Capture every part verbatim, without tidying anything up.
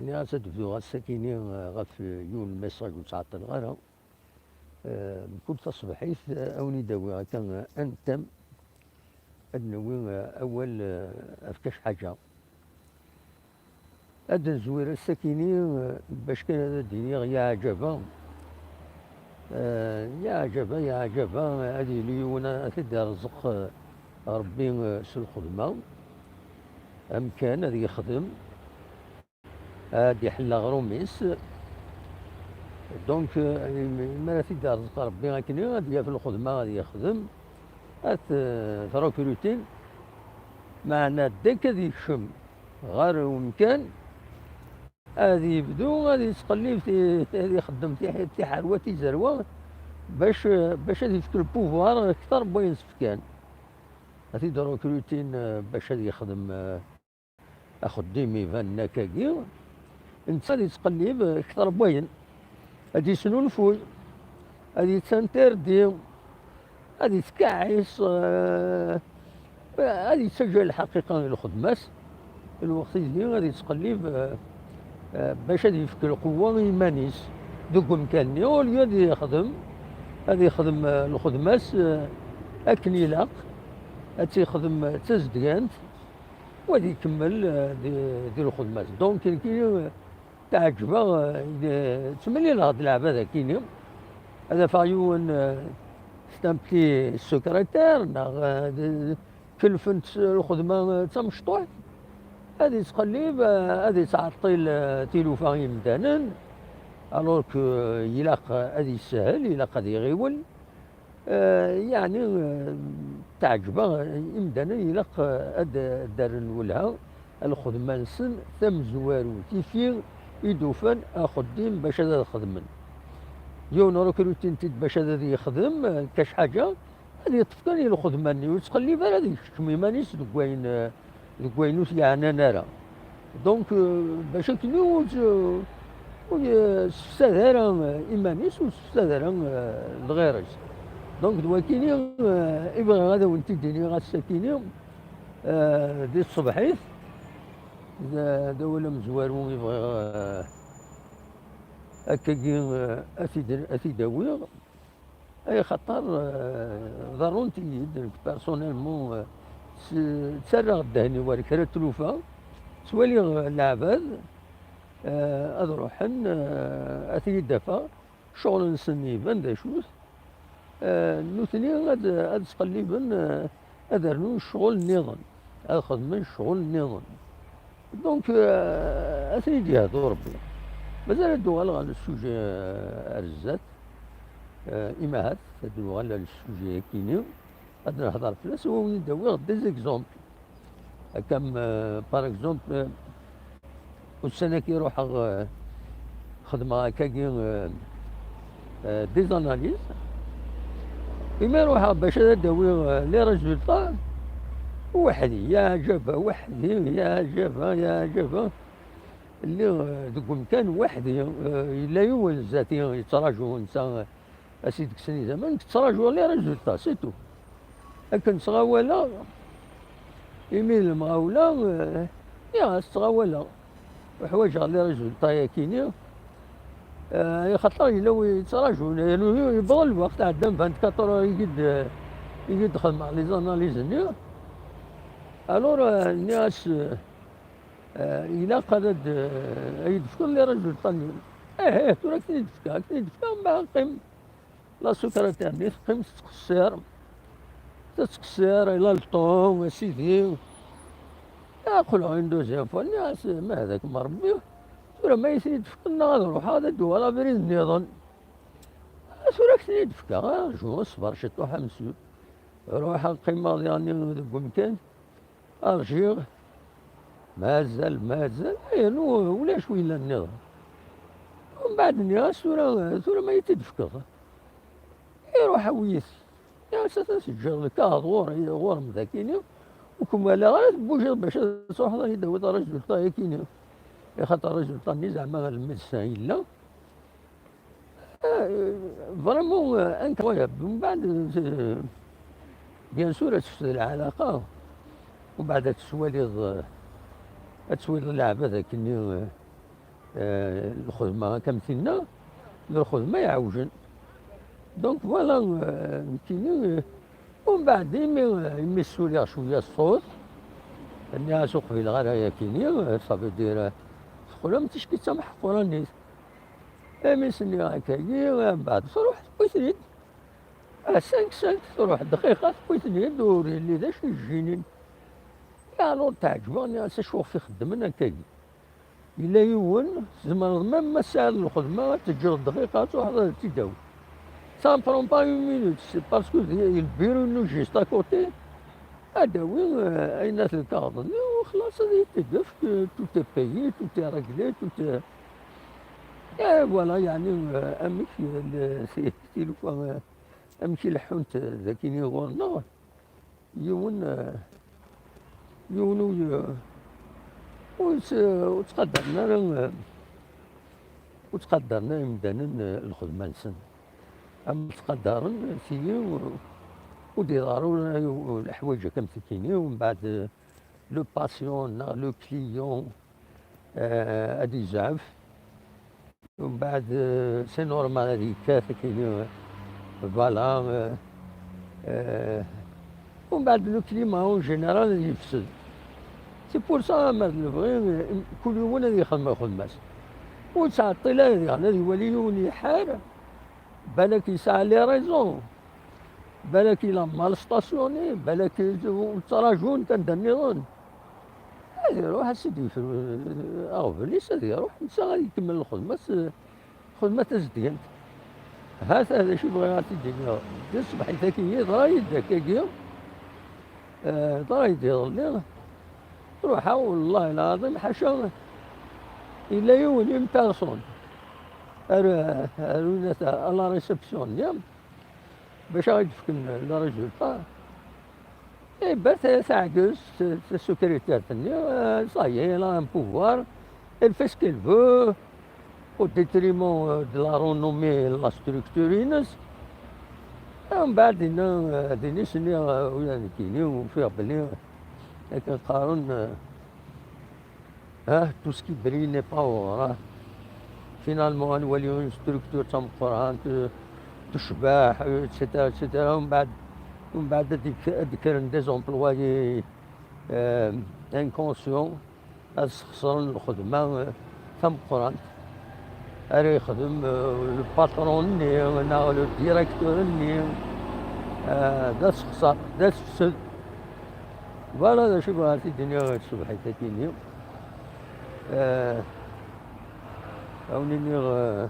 Nniɣ-as ad bduɣ ass-akini, eh, ɣef, eh, yiwen n lmessage ur ttɛeṭṭileɣ ara. Eh, mkul taṣebḥit, eh, ad wen-id-awiɣ akka, eh, un thème, ad nawi, eh, awal, eh, ɣef kac ḥaǧa. Ad nezwir ass-akini, eh, bac kan ad d-iniɣ ya ɛǧaba. Eh, ya ɛǧaba, ya ɛǧaba, ad yili yiwen ad t-id-irẓeq, eh, Ṛebbi, eh, s lxedma. Amkan ad yexdem, ad d-iḥell aɣrum-is. Donc, eh, mi ara t-id-irẓeq Ṛebbi akken ad yaf lxedma ad yexdem, ad t-, t-recrutin, meɛna ddek ad yekcem ɣer umkan, ad yebdu ad yettqellib ti-, ad ixeddem ti-, tiḥerwa tizerwa bac, bac ad yefk le pouvoir kter n wayen s-fkan. Ad t-id-recrutin, eh, bac ad yexdem, eh, axeddim ibanen akkagi, netta ad yettqellib kter n wayen, ad yesnulfuy, ad yettinterdi, ad yettkaɛis, eh, ad yettaǧǧa lḥaqiqa i lxedma-s, lweqt-agi ad yettqellib, eh, eh, bac ad yefk lqewwa i yiman-is deg umkan-nni, au lieu ad yexdem, ad yexdem, eh, lxedma-s, eh, akken ilaq, ad tt-yexdem d tazedgant, u ad ikemmel, eh, di, di lxedma-s. Donc, nekkini, eh, tɛeǧbeɣ, eh, ttmlileɣ-d leɛbad-akini. Ad afeɣ yiwen, eh, c'est un petit secrétaire, neɣ, eh, d-, kelfen-t lxedma, eh, d tamecṭuḥt. Ad yettqellib, eh, ad yettɛeṭṭil, eh, tilufa i yimdanen, alors que, eh, ilaq ad yeshel, ilaq ad iɣiwel. Eh, yeɛni, eh, tɛeǧbeɣ, eh, imdanen ilaq, eh, ad, ad d-rren lwelha, lxedma-nsen tamezwarut, ifi i d-ufan axeddim bac ad, ad xedmen. Yiwen recrutin-t-id bac ad, ad yexdem, eh, kac ḥaǧa, ad yeṭṭef kan i lxedma-nni, ur yettqellib ara ad yekcem iman-is deg wayen, eh, deg wayen ur t-yeɛnan ara. Donc, euh, bac akken ur, ur yessefsad ara iman-is, ur yessefsad ara, euh, lɣir-is. Donc, d wakini, euh, i bɣiɣ ad awen-t-id-iniɣ ass-akini, euh, di tṣebḥit, d, d awal amezwaru i bɣiɣ, euh, akkagi, euh, ad t-id-, ad t-id-awiɣ. Ay, xaṭer, eh, ḍerrunt-iyi-d, nekk, personnellement, eh, s-, ttarraɣ ddehn-iw ar kra n tlufa, ttwaliɣ, eh, leɛbad, eh, ad ruḥen, eh, ad ten-id-afeɣ, ccɣel-nsen iban d acu-t, eh, nutni ad, ad ttqelliben, eh, ad rnun ccɣel nniḍen, ad xedmen ccɣel nniḍen. Donc, euh, ad ten-id-yehdu Rebbi. Mazal ad d-uɣaleɣ ɣer le sujet, euh, ar zdat. Euh, imahat, ad d-nuɣal ɣer le sujet-akini, ad nehḍer fell-as, u ad wen-id-awiɣ des exemples. Akka, euh, par exemple, euh, ussan-agi ruḥeɣ, euh, xedmeɣ akkagi, euh, euh, des analyses. Imi ruḥeɣ bac ad d-awiɣ, euh, les résultats, weḥd-i, ya ɛǧaba, weḥd-i, ya ɛǧaba, ya ɛǧaba. Lliɣ, euh, deg umkan weḥd-i, euh, yella yiwen zdat-i yettraǧu, netta, euh, ad s-id-kksen idammen, yettraǧu les résultats, c'est tout. Akken ttɣawaleɣ, imi d lemɣawla, euh, nniɣ-as ttɣawaleɣ. Uḥwaǧeɣ les résultats-yakini. Eh, axaṭer yella wi yettraǧun, yernu yewweḍ lweqt, ɛeddan vingt-quatre heures i yi-d, i yi-d-xedmeɣ les analyses-nni. Alors, eh, nniɣ-as, eh, ilaq ad, ad, eh, ad yi-d-tefkeḍ les résultats-nni. Ih, ih, tura ad k-ten-id-fkeɣ, ad k-ten-id-fkeɣ, mbeɛd qqim. La secrétaire-nni teqqim tettqeṣṣir, tettqeṣṣir, il a le temps, a sidi. Aql-aɣ une deuxième fois, nniɣ-as, ma hdak ma Rebbi, tura ma yi-ten-id-tefkeḍ neɣ ad ruḥeɣ ad d-uɣaleɣ abrid nniḍen. Ah, tura ad k-ten-id-fkeɣ, arju, ṣber ciṭuḥ a monsieur. Ruḥeɣ qqimeɣ diɣen deg umkan. Rjiɣ, mazal, mazal, yernu ulac wi yellan nniḍen. Umbeɛd nniɣ-as, tura, tura ma yi-t-id-tefkeḍ, iruḥ awi-t. Nniɣ-as, atan teǧǧiḍ lkaɣeḍ ɣur-, ɣur-m dakini, ur kem-walaɣ ara tebbujiḍ bac ad truḥeḍ ad yi-d-tawiḍ résultat-yakini. Axaṭer résultat-nni zeɛma le médecin yella. Ah, vraiment, euh, incroyable. Mbeɛd, euh, bien sûr, ad tefsed lɛalaqa. Mbeɛd ad twaliḍ, euh, ad twaliḍ leɛbad akkenni, euh, Eh, lxedma akka am tinna, d lxedma iɛewjen. Donc voilà, eh, nekkini, eh, umbeɛd imi, imi ssuliɣ cwiya ṣṣut, nniɣ-as ur qbileɣ ara yakini, eh, ça veut dire, eh, teqqlem ticki d tamḥeqquranit. Imi s-nniɣ akkagi, eh, mbeɛd truḥ tewwi-ten-id. À cinq cinq, truḥ dqiqa tewwi-ten-id, ur yelli d acu yejjinin. Alors teɛǧeb-aɣ, nniɣ-as acu ɣef ixeddmen akkagi. Yella yiwen, tzemreḍ même ma tesɛiḍ lxedma, ad teǧǧeḍ dqiqa, ad truḥeḍ ad tt-id-tawiḍ. Ça ne prend pas une minute, c'est parce que le bureau-inu juste à côté, ad d-tawi, euh, ayen ara tlekkeḍ-nni, u xlaṣ ad iyi-t-id-tefk, euh, tout est payé, tout est réglé, tout est, et voilà, yeɛni, euh, amek, euh, le, tilufa, euh, amek i leḥḥunt, euh, dagi ɣur-neɣ. Yiwen, eh, yiwen ur, ur tt-, ur ttqadaren ara, eh, ur ttqadaren ara imdanen, eh, lxedma-nsen. Am ttqadaren tigi, ur, ur d-iḍerru ara leḥwayeǧ akka am tikini, u mbeɛd, eh, le patient neɣ le client, eh, ad yezɛef. Umbeɛd, eh, c'est normal ad yekkat akken, eh, voilà, eh, eh, umbeɛd le climat en général ad yefsed. C'est pour ça ma d lebɣi, eh, kul yiwen ad yexdem lxedma-s. Ur yettɛeṭṭil ara diɣen ad iwali yiwen iḥar, balak yesɛa les raisons, balak il a mal stationné, balak ttṛaǧun-t anda nniḍen. Ad iruḥ, ad s-id-yefru, eh, aɣbel-is, ad iruḥ, netta ad ikemmel lxedma-s, eh, lxedma tazedyant. Hata d acu i bɣiɣ ad t-id-iniɣ. Di tṣebḥit-agi, yeḍra-yi-d akkagi, eh, yeḍra-yi-d iḍelli, ruḥeɣ, wallahi lɛaḍim, ḥaca, yella yiwen une personne ar, ar, à la réception-nni, bac ad aɣ-d-fken le résultat. Eh ben, ta-, taɛeggezt, ta-, tasekretart-nni, euh, ça y est, elle a un pouvoir, elle fait ce qu'elle veut, au détriment, euh, de la renommée, la structure-ines. Umbeɛd dinna, euh, din i s-nniɣ, euh, ula d nekkini, ufiɣ belli akken qqaren, euh, Ah, tout ce qui brille n'est pas or, ah. Finalement, ad nwali une structure d tameqqrant, euh, tecbeḥ, euh, et cetera, et cetera. Umbeɛd, umbeɛd ad d-, ad d-kkren des employés, euh, inconscients, ad sxeṣren lxedma, euh, tameqqrant. Ara yexdem, euh, le patron-nni, neɣ le directeur-nni, euh, d asexṣar, d asefsed. Voilà d acu bɣiɣ ad t-id-iniɣ i tṣebḥit-agi-nni. Eh, ad wen-iniɣ, eh,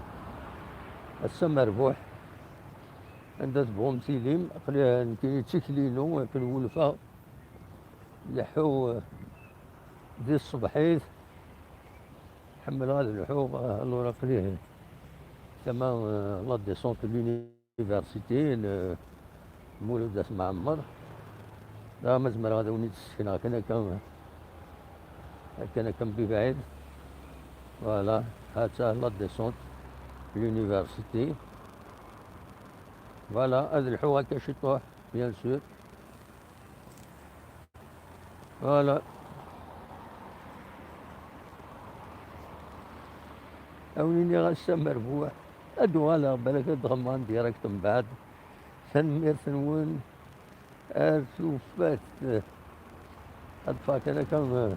ass-a merbuḥ. Anda tebɣum tilim, aql-i nekkini d tikli-inu, akken wulfeɣ. Leḥḥuɣ, eh, di tṣebḥit. Ḥemmleɣ ad lḥuɣ, eh, alors aql-i tama, eh, la descente de l'univers. Université, le Mulud At Mɛemmer. Dɣa ma zemreɣ ad awen-id-ssekneɣ kan akka, kan akka mebɛid. Voilà, ha-tt-a la descente, l'université. Voilà, ad lḥuɣ akka ciṭuḥ, bien sûr. Voilà. Ad wen-iniɣ ass-a merbuḥ. Ad uɣaleɣ, balak ad d-ɣemɣen direct mbeɛd. Tanemmirt-nwen. Ar tufat. Ad ṭṭfeɣ kan akka, eh,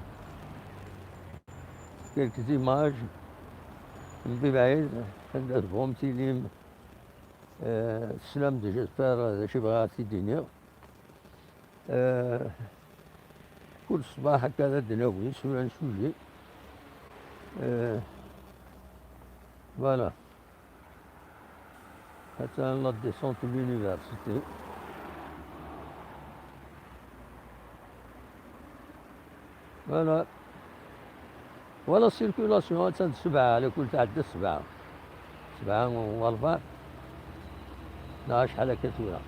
quelques images. Mebɛid, anda tebɣum tilim. Eh, teslam-d, j'espère, d acu i bɣiɣ ad t-id-iniɣ. Eh, kul ṣṣbeḥ akka ad d-nawi sur un sujet. Eh, voilà. Atan la descente de l'université. Voilà. Voilà, circulation, atan d ssebɛa, la kul tɛedda ssebɛa. Ssebɛa u ṛebɛa. Neɣ acḥal akka tura.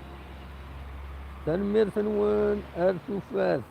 Tanemmirt-nwen, ar tufat.